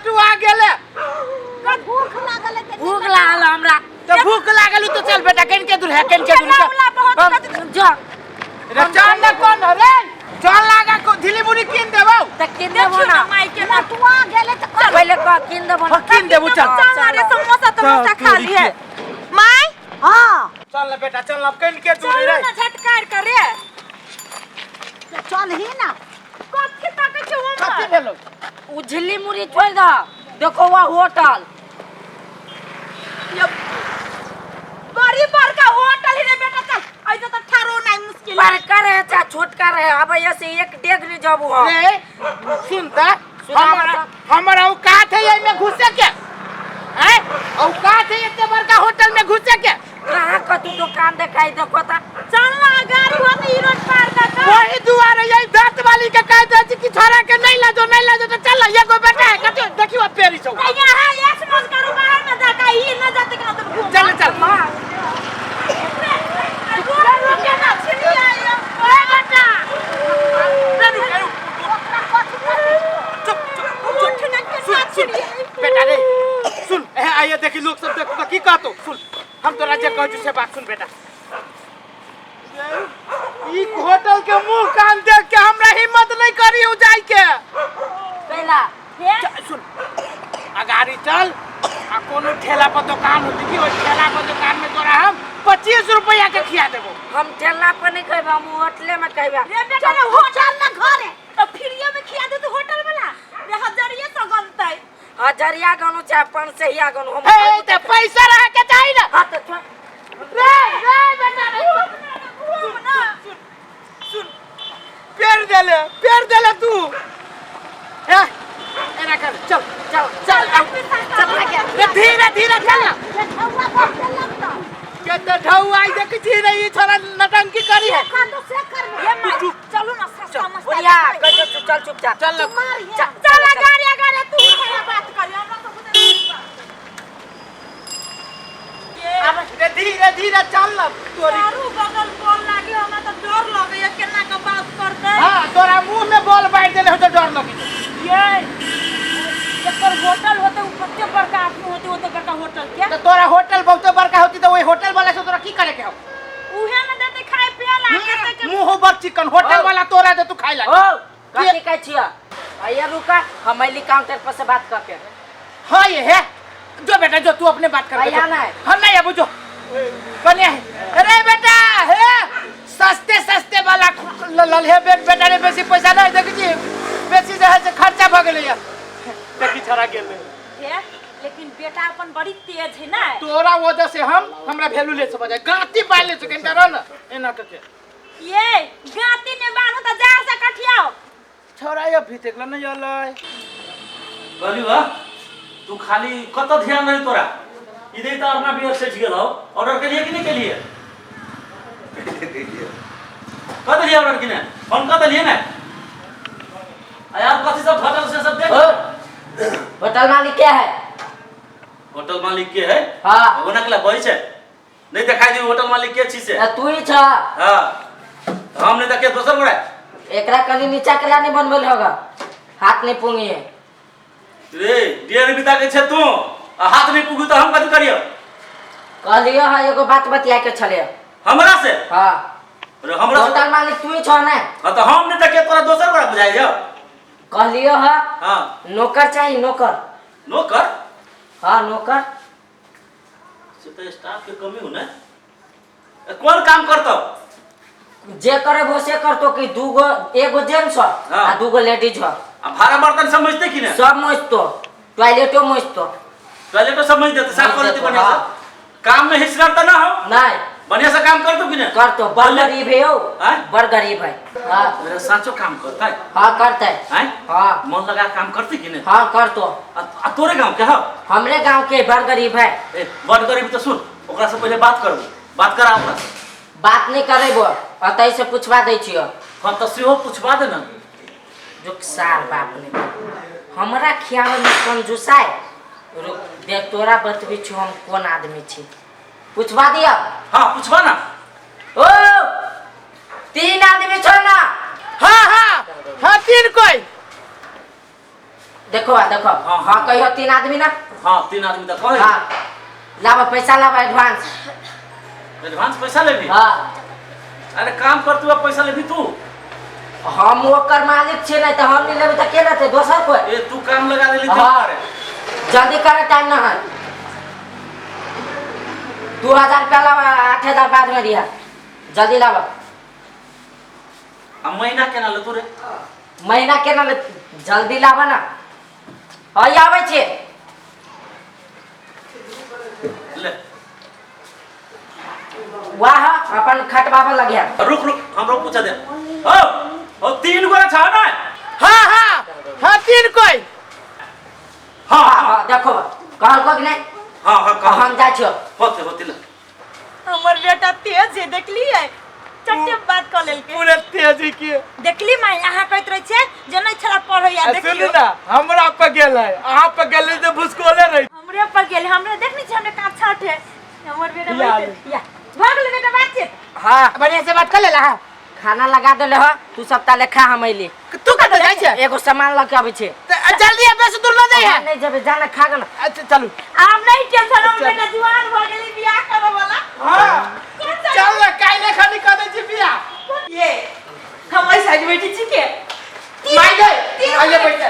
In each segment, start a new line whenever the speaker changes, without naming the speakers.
लटुआ गेले।
भूख लागल है तऽ
भूख लागल हमरा।
तो भूख लागल तो चल बेटा, कन के दूर है, कन के दूर
केला उला बहुत
हम-
जा।
रे चल ना, कोन रे चल लागा को धिली मुड़ी कीन देबौ।
त किन देबो
देखियौ
ना।
ना माई के लटुआ गेले तऽ
पहिले कह किन देबो ना।
हाँ, कीन देबो, चल।
चल ना रे, समोसा तमोसा
चल,
खा
तोरी
लिए माई। हाँ
चल ना बेटा, चल ना, कन के दूर
चल
रे।
ना झटकार कर रे, चल ही ना। कथी ताकै छै ओमे?
कथी भेलो?
उझली मुड़ी छोड़ द, देखो वह होटल।
ये बड़ी बड़का होटल है रे बेटा, चल। ऐसे तो ठारो नहीं मुश्किल है।
बड़का रहे चाहे छोटका रहे, अब ऐसे एक डेग नहीं जाबू हम।
रे सुन त,
सुनावा।
हमरा हमर औकात है एमे घुसे के? हैं, औकात है एते बड़का होटल में घुसे के?
कहाँ कतू दुकान देखाई, देखो ता।
चल ना, गाड़ी होते ई रोड पार कर कर।
वही दुआरे यही दांत वाली के कह दे कि छोरा के नहीं लाजो, नहीं लाजो तो चल। एगो बेटा है कते, देखियो पेरी छौ।
तो यहाँ एक मौज करू, बाहर में जाका ई न जाते के ना तुम घूम।
चल चल।
माँ
रोड रोके ना छिनी आई।
ए बेटा रे, रुक रुक, चुप चुप।
उठ ना के
सुन
ना
सुन
छिनी आई।
बेटा रे सुन, ए आइए, देखी लोग सब देखो तो की कहतो। सुन, हम तोरा जे कहजू से बात सुन बेटा। ई होटल के मुंह कान देख के हमरा हिम्मत नहीं करी उ जाय के।
पहला
हे?
सुन, अगाड़ी चल आ कोनो ठेला पर दुकान होती की, ओहि ठेला पर दुकान में तोरा हम 25 रुपया के खिया देबो।
हम ठेला पर नहीं खेबा, हम होटले में खेबा।
रे बेटा रे, होटल ना घरे तो फ्रीए में खिया दे तो होटल वाला रे हजरिए तो गनतै।
हजरिया गनु चाहे 500 गनु, हम
हे त पैसा रहे के चाही ना।
हाँ तो छोड़।
रे रे बेटा रे,
घूम ना।
सुन, पेड़ देले, पेड़ देले तू। हे एना कर, चल
चल
चल,
चल चल
रे धीरे धीरे चल ना। के त ढौ आई देख छी रे, ई छोरा नटंकी करी है।
ये माई
चुप।
चलो ना, सस्ता मस्ता।
बुढ़िया कह दो, चल चुपचाप।
चल ना।
चल।
चल गाड़ी गाड़ी, तू खड़ा बात कर, हमरा तो बुझे नहीं बा।
रे धीरे धीरे चल ना तोरी।
चारू बगल बोल लागे, हमरा तो डर लगैया, केना के बात करतै।
हां, तोरा मुंह में बॉल बांट देले हो तो डर लगी।
ये एकर होटल होते उ कते बड़का आदमी होते, ओते बड़का होटल के।
तो तोरा होटल बहुते बड़का होती तो वही होटल वाला से तोरा की करे के हो?
उहे में देते खाए पिए ला कते के।
मुंह हो बड़ चिकन होटल
ओ।
वाला तोरा दे तू खाए ला।
ओ कथी कहै छियै? आइए रुका, हम अयली काउंटर पर से बात करके।
हाँ ये है, जो बेटा जो, तू अपने बात कर।
भैया नहीं।
हम नहीं आबू, जो कन्या है। अरे बेटा हे, सस्ते सस्ते वाला ललहे बेट बेटा रे, बेसी पैसा नहीं देखी छी, बेसी जे है से खर्चा भ गेलै यार। देखी छड़ा गेलै।
हे, लेकिन बेटा अपन बड़ी तेज है ना।
तोरा वजह से हम हमरा वैल्यू ले समझ गाती पाले से कहीं रह ना एना के।
ये गाती ने बान्हू त जार से कठियाओ।
छोरा ये भी देखला नहीं अलै।
कहली बा तू खाली कत ध्यान रही तोरा इधर त अपना बियर सेट गेल हो। ऑर्डर के लिए कि नहीं के लिए कत लिए ऑर्डर किने फोन कत लिए ना आ यार, कथी सब होटल से सब देख।
ओ होटल मालिक क्या है?
होटल मालिक के है?
हाँ।
ओना के ला छै नहीं देखाई दी होटल मालिक के छी से?
आ, तू ही छ।
हां, हम नहीं देखे दोसर गोड़ा।
एकरा कनी नीचा के ला नहीं बनबल होगा, हाथ नहीं पुंगी है।
रे डेढ़ बिता के छे तू आ हाथ नहीं पुगू तो हम कथी करियो?
कहलियो है एगो बात बतिया के छले।
हमरा से?
हाँ।
अरे हमरा से?
होटल मालिक तू ही छ ना।
हां, तो हम नहीं देखे तोरा दोसर गोड़ा बुझाई जो।
कहलियो है।
हां।
नौकर चाहिए, नौकर।
नौकर?
हाँ नौकर।
से तो स्टाफ के कमी हो ना, ए, कौन काम करतो?
जे करे वो से करतो कि दूगो एगो जेंट्स हो
हाँ।
आ दूगो लेडीज हो।
आ भाड़ा बर्तन समझते कि ना?
सब मजतो, टॉयलेटो मजतो।
टॉयलेटो समझ देते, साफ कर देते बढ़िया से?
हाँ।
काम में हिस्सा तो ना हो?
नहीं।
बढ़िया से काम कर दो कि ना?
करतो, बड़ गरीब है हो।
हाँ?
बड़ गरीब है, हाँ।
मेरा साचो काम करता है?
हाँ करता है।
हैं?
हाँ।
मन लगा काम करते कि नहीं?
हाँ करतो।
आ तोरे गांव के हो?
हमरे गांव के, बड़ गरीब है।
ए बड़ गरीब तो सुन, ओकरा से पहले बात करबो, बात करा ओकरा से।
बात नहीं करेबो, अतई से पूछवा दै छियो।
हाँ तो सेहो पूछवा दे ना।
जो सार बाप ने हमरा खियावे में कंजूसाय। रुक देख, तोरा बतबी छु हम कोन आदमी छी, पूछवा दिया।
हाँ पूछवा ना।
ओ तीन आदमी छो ना?
हाँ हाँ हाँ, तीन कोई।
देखो आ देखो।
हाँ।
हाँ कहियो तीन आदमी ना।
हाँ तीन आदमी तऽ कहै।
हाँ लाबा पैसा लाबा एडवांस।
एडवांस पैसा लेबी?
हाँ।
अरे काम कर तू, पैसा लेबी तू?
हम ओकर मालिक छियै, नहीं तऽ हम नहीं लेबै तऽ के लेतै दोसर कोई?
ए तू काम लगा देली।
हाँ। जल्दी करे, टाइम ना है। 2000 रुपया लाबा, 8000 बाद में दिया, जल्दी लाबा।
आ महीना केना लेतू रे?
महीना केना ले, जल्दी लाबा ना। हाँ आबै छियै।
ले।
वाह अपन खटबाबा लगिया।
रुक रुक, हमरो पूछा दे। ओ ओ तीन गोरा छा ना?
हाँ हाँ हाँ तीन कोई।
हाँ हाँ।
हाँ देखो कहलको कि नहीं?
हाँ हाँ कह।
हम जाइ छियो।
होते होते ले।
हमर बेटा तेज है, देखलियै चट्टे बात कऽ लेलकै।
पूरे तेजी के
देखली माय, अहाँ कहैत रहै छियै जे नहि छला पढ़ैया।
सुनू
देखियौ
ना, हमरा पर गेल है, अहाँ पर गेल है तऽ भुसकोले रही।
हमरे पर गेल, हमरे देखनी छी, हमरे काँप छाट है हमर बेटा।
या।
बैठ या, भऽ गेलै बेटा बातचीत।
हाँ बढ़िया से बात कर लेला। हाँ
खाना लगा देले हो तू सब ताले खा, हम अइली।
तू कतऽ जाइ छै?
एगो सामान लऽ के अबै छै।
तऽ जल्दी आ, बेसी दूर न जाइ है।
नहीं जेबै, जा ना खा गे ना।
अच्छा चलू।
आब नहीं टेंशन, हमर बेटा जुआन भऽ गेलै, बियाह करऽ वाला।
हाँ चल ना, काल्हि खाली कऽ दै छी बियाह।
ये हम एहि साइड बैठे छी के
माय गई
तीन
आइए
गोटे।
बैठ।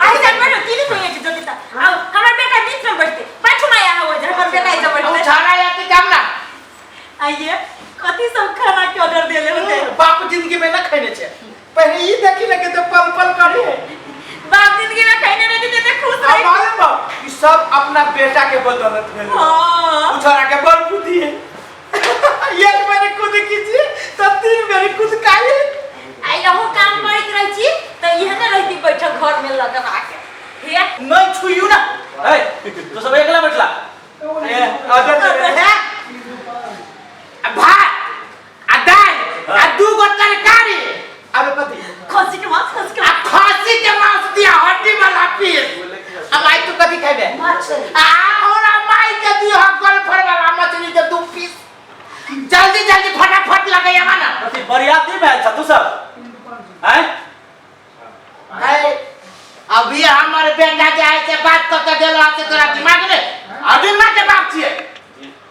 एहि साइड बैठो, तीन गोटे के जोड़ी त आउ, हमर बेटा बीच में बैठते। बैठू माय अहाँ ओइ जे, हमर बेटा एहि बैठते।
छाड़ा या जाम ना।
आइए कथी सब खाना के ऑर्डर देले होते?
बाप जिंदगी में न खैने छै, पहले ई देखी लगे तो पल पल करे।
बाप जिंदगी में खैने नहीं देते, खुश रहे।
मालूम बा, ई सब अपना बेटा के बदौलत भेल।
हाँ।
उ छोरा के बड़ बुद्धि है। एक बेर खुद कीजिए तो तीन बेर खुद काहे।
आई अहूँ काम करैत रहै छी तऽ इहने रहिती बैठल घर में लगवा के हे।
नहीं छुइयो ना।
ए तू सब एकला बैठला?
ए ऑर्डर दे है भात आ दाल आ दू गो तरकारी आरो कथी?
खसी के मांस, खसी के
आ खसी के मांस दिया, हड्डी वाला पीस। अब आई तू कथी खेबे?
मछली।
आ हमरा माई के दियो गलफर वाला मछली के दू पीस, जल्दी जल्दी फटाफट लगैया ना।
कथी बरियाती में आयल छ तू सब आय?
है अभी हमर बेटा जे है से बात कऽ के गेल से तोरा दिमाग में अर्जुनमा के बाप छियै।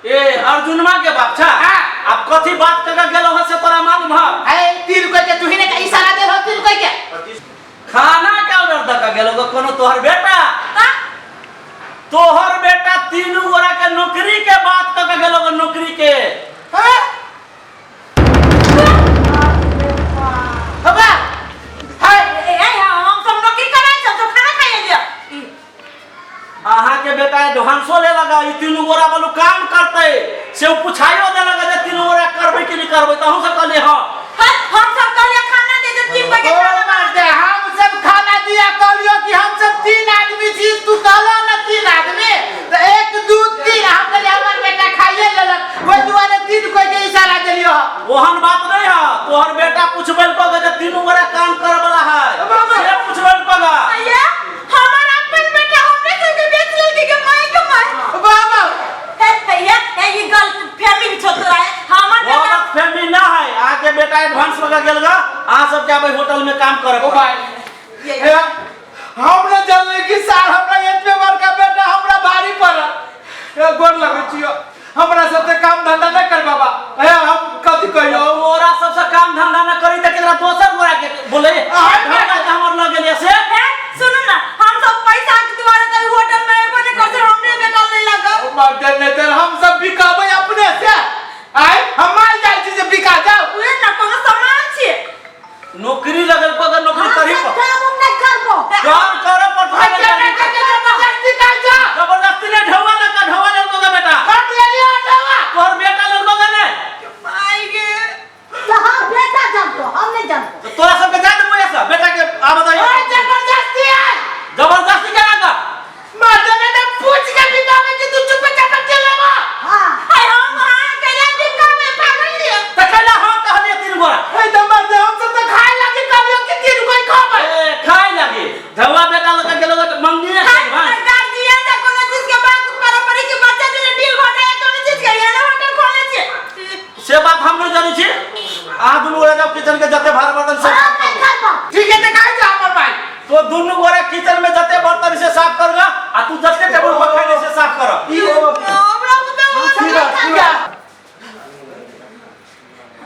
ए अर्जुनमा के बाप छा?
हाँ।
अब कथी बात कर के गेलो हँ से तोरा मालूम है?
है तीन कोई के तू ही ने इशारा देल हो तीन कोई के।
खाना के ऑर्डर दऽ के गेलो कोनो तोहर बेटा?
हाँ?
तोहर बेटा तीनू गोरा के नौकरी के बात कऽ के गेलो, नौकरी के।
हाँ बाबा है।
ए ए हम सब नौकरी करै छी, हम सब खाना खाइए जे।
अहाँ के बेटा एडवांसो ले लगा, ई तीनू गोरा बोलू काम करते से उ पुछाइयो दे लगा जे तीनू गोरा करबै कि नहीं करबै, तऽ अहूँ सब कहलियै हाँ।
हम सब कहलियै खाना दे दे, 3 बजे
ओ
खाना।
मर्दे, हम सब खाना दिया कहलियो कि हम सब तीन आदमी छी, तू कहलो ना तीन आदमी तो 1 2 3, हम कहलियै हमर बेटा खाइए लेलक, ओहि दुआरे तीन कोई के इशारा देलियो।
ओहन बात नहीं है, तोहर बेटा पुछबेल कऽ जे तीनू गोरा काम करे वाला है से पुछबेल कऽ।
आइए हमर अपन बेटा हमरे सबके बेच लेलकै के माय के माय।
बाबा
हे भैया, हे ई गलत फैमिली भी छोड़ है हमर बेटा।
गलत फैमिली ना है, अहाँ के बेटा एडवांस लगा गेल गा, अहाँ सब के आबै होटल में काम करे।
ओ भाई हे, हम न जानले कि साल हमरा एतबे बड़का बेटा हमरा भारी पड़ल। हे गोर लगै छियो, हमरा सबसे काम धंधा न कर बाबा। हे हम कथी कहियो?
तोरा सबसे काम धंधा न करी तऽ केकरा दोसर गोरा के बोले धंधा के हमर लग गेलियै से।
हे सुनू ना, हम सब पैसा के दुआरे तऽ होटल में एबो नहीं करते, हमरे बेटा नहीं लगब।
मर्दे नहीं तर हम सब बिकाबै अपने से आय, हम माल जाइ छी जे बिका जाओ।
उहे ना कोनो सामान छियै।
नौकरी लगल पर नौकरी करी
हम
पर
काम उम नहीं करबो।
काम करे पर।
भाई के बेटा के जबरदस्ती कर जा।
जबरदस्ती ने ढौआ लगा, ढौआ लड़को का बेटा
कट लेलियो ढौआ।
तोहर बेटा लड़को का ने।
माय गे।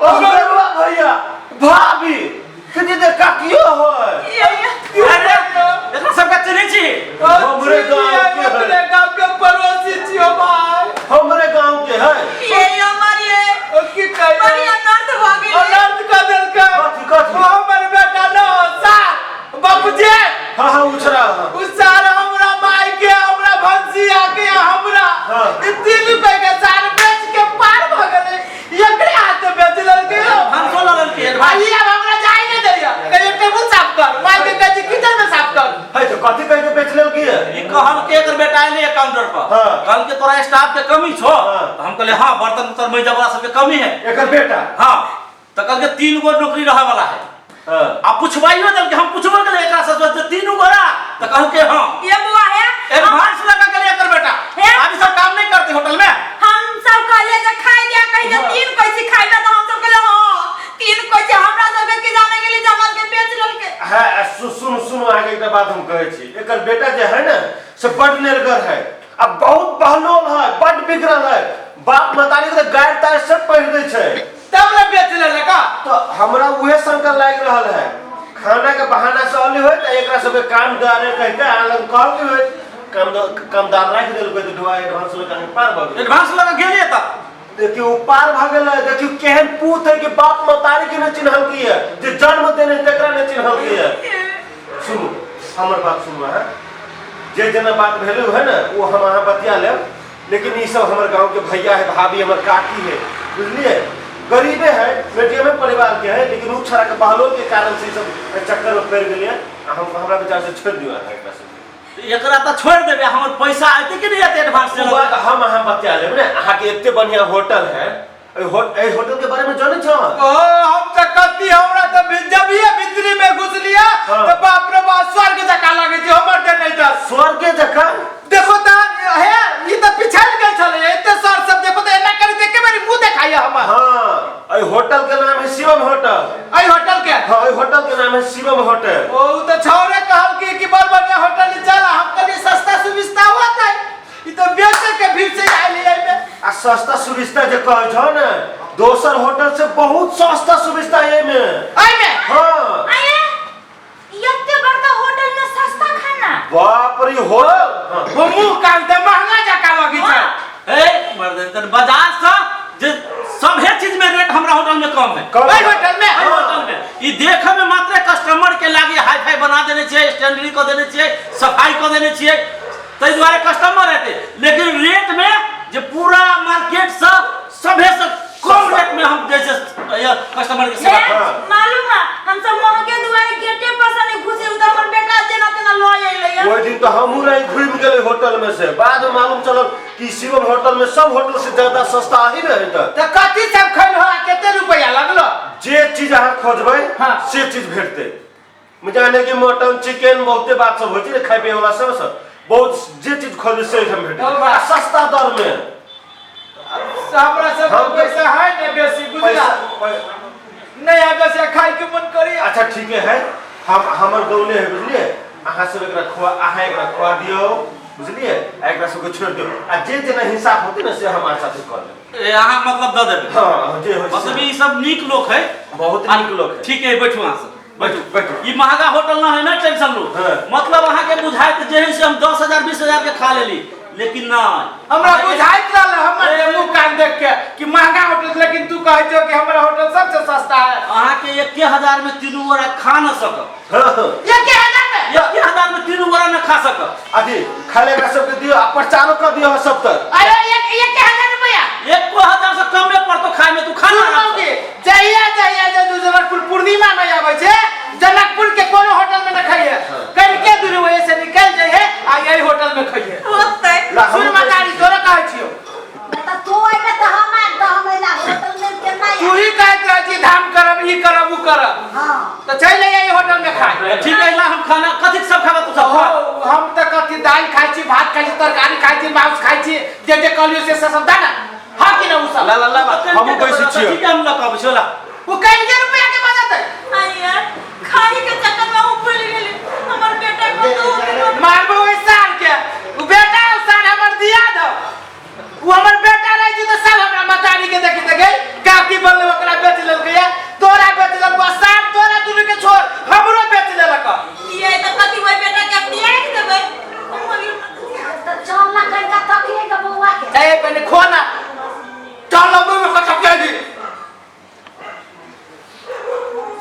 ओ बेरुआ भैया भाभी कथी दे काकियो है
अरे एकरा सबके चिन्है छी
हमरे गाँव के है
अपने गाँव के पड़ोसी छियो भाई
हमरे गाँव के है
ये हमर ये
ओ की कहियो
बड़ी अनर्थ भऽ गेलै
अनर्थ कऽ देलकै
कथी कथी
ओ हमर बेटा न सार बापूजी
हाँ हाँ उछरा हाँ
उ सार हमरा माय के हमरा भंसिया के हमरा
हाँ।
ई तीन रुपए के सार बेच के पार भऽ गेलै एकरे हाथ से बेच लेलकै यौ।
भानसो लऽ लेलकै एडवांस
भाई अब हमरा जाय नहीं दैया कहियो टेबुल साफ कर माय के कहै छै किचन में साफ कर
है तो कथी कह के बेच लेलकै है
ई कहल के एकर बेटा एलै काउंटर पर
हाँ।
कहल के तोरा स्टाफ के कमी छो
हाँ।
तऽ हम कहलियै हाँ बर्तन उर्तन मैजऽ वाला सबके कमी है
एकर बेटा
हाँ तऽ कहलकै तीन गो नौकरी रहऽ वाला है
हाँ
आ पुछबाइयो देलकै हम पुछबो केलियै एकरा से जे तीनू गोरा तऽ कहलकै हाँ
ये बुआ है
एडवांस लगा गेलै एकर बेटा
हे?
आब ई सब काम नहीं करते होटल में
हम सब कहलिए जे खाइ दिया कहि जे तीन कैसी खाइबे तऽ हम सब कहलिए हाँ तीन कैसी हमरा सबके की जाने गेली जे हमरा सबके बेच लेलकै
है आ सुनु सुनु अहाँके एकटा बात हम कहै छी एकर बेटा जे है ने से बड नेरगर है आ बहुत बहलोल है बड बिगड़ल है बाप महतारी के तऽ गारि तारि सब पढ़ि दै छै
तब ने बेच लेलक
तो हमरा उहे शंका लागि रहल है खाना के बहाना से अली होय तऽ एकरा सबके काम दारे कहि के अहाँ लग कहल की होय काम कामदार राखि देलकै तऽ ढुआ एडवांस लऽ के पार भऽ गेलै
एडवांस लगा गेलियै तऽ
देखियौ ओ पार भऽ गेलै देखियौ केहन पूत है कि बाप महतारी के नहि चिन्हलकै है जे जन्म देने तकरा नहि चिन्हलकै है सुनू हमर बात सुनू अहाँ जे जेना बात भेलै है ने ओ हम अहाँ बतिया लेब लेकिन ई सब हमर गांव के भैया है भाभी हमर काकी है बुझलिए गरीबे है मीडियमे परिवार के है लेकिन उ छड़ा के बहलोल के कारण से ई सब चक्कर में पड़ गेलिए आ हम हमरा विचार से छोड़ दियो अहाँ एकरा सबके
एकरा तऽ छोड़ि देबै हमर पैसा एतै कि नहि एतै एडवांस
ओ बात हम अहाँ बतिया लेब ने अहाँके एते बढ़िया होटल है एहि होटल के बारे में जानै छौ
ओ हम तऽ कथी हमरा तऽ जबिए भितरी में घुसलिए
हाँ।
तऽ बाप रे बाप स्वर्ग जकाँ लागै छै हमर जे नहि तऽ
स्वर्गे जकाँ
देखो तऽ हे ई तऽ पिछड़ गेल छलै एते सर सब देखो तऽ एना करी एके बेरी मुंह देखाइए हमर
हाँ एहि होटल के नाम है शिवम होटल
एहि होटल के
हाँ एहि होटल के नाम है शिवम होटल
ओ उ तऽ छौरे कहल कि बड़ बढ़िया होटल चल हम कहलिए सस्ता सुविस्ता होतै ई तऽ बेचे के भीड़ से आयल है एहिमे
आ सस्ता सुविस्ता जे कहै छौ ने दोसर होटल से बहुत सस्ता सुविस्ता है एहिमे
एहिमे
हाँ
आये एते बड़का होटल में सस्ता खाना
बाप रे होटल हाँ।
वो मुंह कान तऽ महंगा जकाँ लगै छै
ए मर्द तन बाजार से जे सभे चीज में रेट हमरा होटल में कम है
कम
एहि होटल में
एहि होटल में ई देखे में मात्र कस्टमर के लागी हाई फाई बना देने छियै स्टैंडर्ड कऽ देने छियै सफाई कऽ देने छियै ताहि दुआरे कस्टमर एतै लेकिन रेट में जे पूरा मार्केट से सभे से कम रेट में हम जे छै कस्टमर के सेवा
हे,
हाँ।
मालूम है हम सब महके दुआरे गेटे पर से नहीं घुसे उधर हमर बेटा जेना तेना लऽ अइलै है
ओहि दिन तो हमहूँ रही घूमि गेलै होटल में से बाद में मालूम चलल कि शिवम होटल में सब होटल से ज्यादा सस्ता ही रहे तऽ
तऽ कथी सब खैलहो आ कते रुपैआ लगलो
जे चीज अहाँ खोजबै
हाँ।
से चीज भेटतै जाने कि मटन चिकन बहुते बात सब होइ छै ने खाइ पियै वाला सब सब बहुत जे चीज खोजबै से एहिठाम भेटतै
ओ
आ सस्ता दर में
हमरा सब
हम तऽ-
पैसा है नहीं बेसी बुझला
पैसा पै-
नहीं है बेसी खाइ के मन करी
अच्छा ठीके है हम हमर गौले है बुझलिए अहाँ सब एकरा खुआ अहाँ एकरा खुआ दियौ बुझलिए आ एकरा सबके छोड़ि दियौ आ जे जेना हिसाब होतै ने से हम अहाँ साथे कऽ लेब
ए, अहाँ मतलब दऽ देबै
हाँ जे होइ
मतलब
से
ई सब नीक लोक है
बहुत नीक लोक है
ठीक है बैठू अहाँ सब
बैठू बैठू
ई महंगा होटल ना है ना टेंशन लू
हाँ।
मतलब अहाँ के बुझाइत जे है से हम 10000 20000 के खा लेली लेकिन ना
हमरा बुझाइत रहल हमर जे मुंह कान देख के कि महंगा होटल लेकिन तू कहै छौ कि हमरा होटल सबसे सस्ता है
अहाँ के 1000 में तीनू गोरा खा न सकब
हाँ हाँ
1000 में
1000 में तीनू गोरा न खा सकब
अथी खाले एकरा सबके दियौ आ प्रचारो कऽ दियौ सब तर
अरे एक एक हजार रुपया
1000 से कमे पड़तो खाए में तू खा
सुन
ना
मौगी जहिया जहिया जे जनकपुर पूर्णिमा में आबै छै जनकपुर के कोनो होटल में न खाइए कनिके दूर वही से निकल जाइए आ यही होटल में खाइए
होतै
ला,
सुन
हमहूँ
मतारी तोरा कहै छियौ
तऽ तू अयबे तऽ हम आयब तऽ हम एला होटल में केना
तू
आयब
ही कहैत रहै छी धाम करब ई करब ऊ करब
हाँ
तऽ चलि अइयै होटल में खाइ
ठीक है ला हम खाना कथी सब खाबा तू सब खा
हो हम तऽ कथी दालि खाइ छी भात खाइ छी तरकारी खाइ छी मांस खाइ छी जे जे कहलियौ से सब दे ना हाँ कि ना ऊ सब
ला ला ला हमहूँ बैसै छियै
ठीक है हम लऽ कऽ अबै छियौ ला
ऊ कनिके रुपया के बचत है
आइए खाई के चक्कर में हम भूल गेली हमर बेटा कतौ होतै
मारबो ओहि साल के उ बेटा ओ साल हमर दिया दो उ हमर बेटा रह जी तो सब हमरा मतारी के देखी देखे काकी बनले ओकरा बेच लेल कने खो ना।